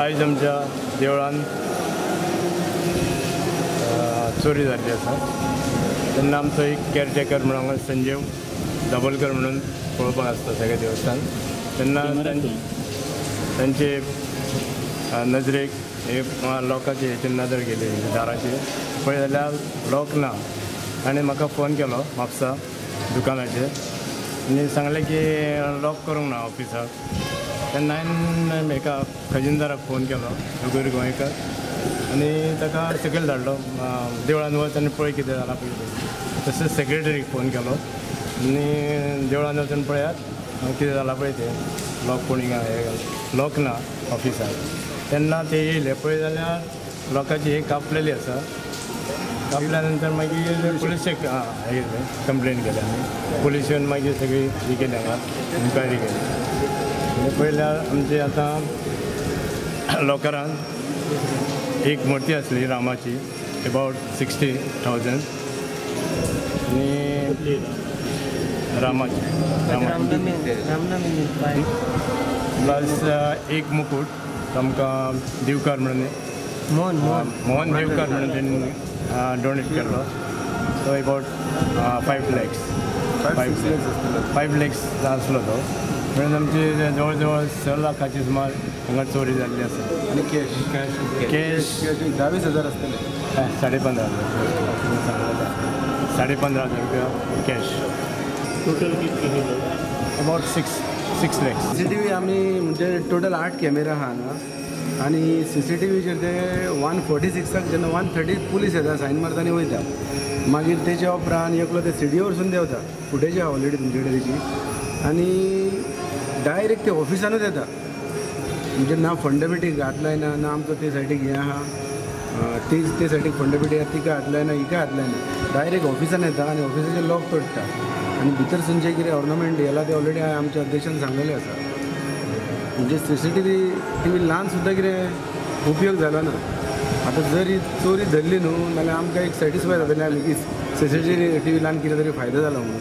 आयज आमच्या देवळान चोरी जाल्ली आसा. तेन्ना आमचो एक केअरटेकर म्हणून संजीव दाबोलकर म्हणून पळोवपाक आसता सगळें देवस्थान. तेन्ना तांचे नजरेक हे लोकांचे हेचेर नदर गेली दाराचेर, पळय जाल्यार लॉक ना. आनी म्हाका फोन केलो म्हापसा दुकानाचेर आनी सांगलें की लॉक करूंक ना ऑफिसाक. तेन्ना हांवें एका खजिनदाराक फोन केलो, रघुवीर गोंयकर, आनी ताका सकयल धाडलो, देवळान वच आनी पळय कितें जालां पळय. तशेंच सेक्रेटरीक फोन केलो आनी देवळान वचून पळयात कितें जालां पळय तें, लॉक कोणी लॉक ना ऑफिसाक. तेन्ना ते येयले, पळय जाल्यार लॉकाची एक कापलेली आसा. कापल्या नंतर मागीर पुलिसेक हे कंप्लेन केली आमी. पुलीस येवन मागीर सगळी ही केली, हांगा इन्क्वायरी केली. आनी पळयल्यार आमचे आतां लॉकरान एक मूर्ती आसली रामाची, अबावट 60,000. आनी रामाची प्लस एक मुकूट आमकां दिवकार म्हणून मोहन दिवकार म्हणून तेणी डोनेट केल्लो, तो अबावट 5 lakhs 5 lakhs आसलो तो. म्हणून आमची जवळ जवळ 6 लाखाची सुमार हांगा चोरी जाल्ली आसा. आनी कॅश कॅश 20,000 आसतले, 15,500 15,500 रुपया कॅश. टोटल कितले? About 6 lakhs. C C T V आमी म्हणजे टोटल 8 कॅमेरा आहा हांगा. आनी सी सी टी व्हीचेर ते 146 जेन्ना 130 पुलीस येता, सायन मारता आनी वयता. मागीर तेच्या उपरांत एकलो ते सिडीवर वचून देंवता, फुटेज आहा ऑलरेडी तुमचे कडेन तेची, आनी डायरेक्ट ते ऑफिसानूच येता. म्हणजे ना फंडपेटीक हात लायना, ना आमचो ते सायडीक हें आहा ती ते सायडीक फंडपेटी आहा तिका हात लायना, हिका हात लायना, डायरेक्ट ऑफिसान येता आनी ऑफिसाचें लॉक तोडटा. आनी भितर जे कितें ऑर्नामेंट येला ते ऑलरेडी आमच्या अध्यक्षान सांगलेलें आसा. म्हणजे C C T V T V ल्हान सुद्दां कितें उपयोग जालो ना. आतां जरी चोरी धरली न्हू जाल्यार आमकां एक सॅटिस्फाय जातलें आमी की C C T V ल्हान कितें तरी फायदो जालो म्हणून.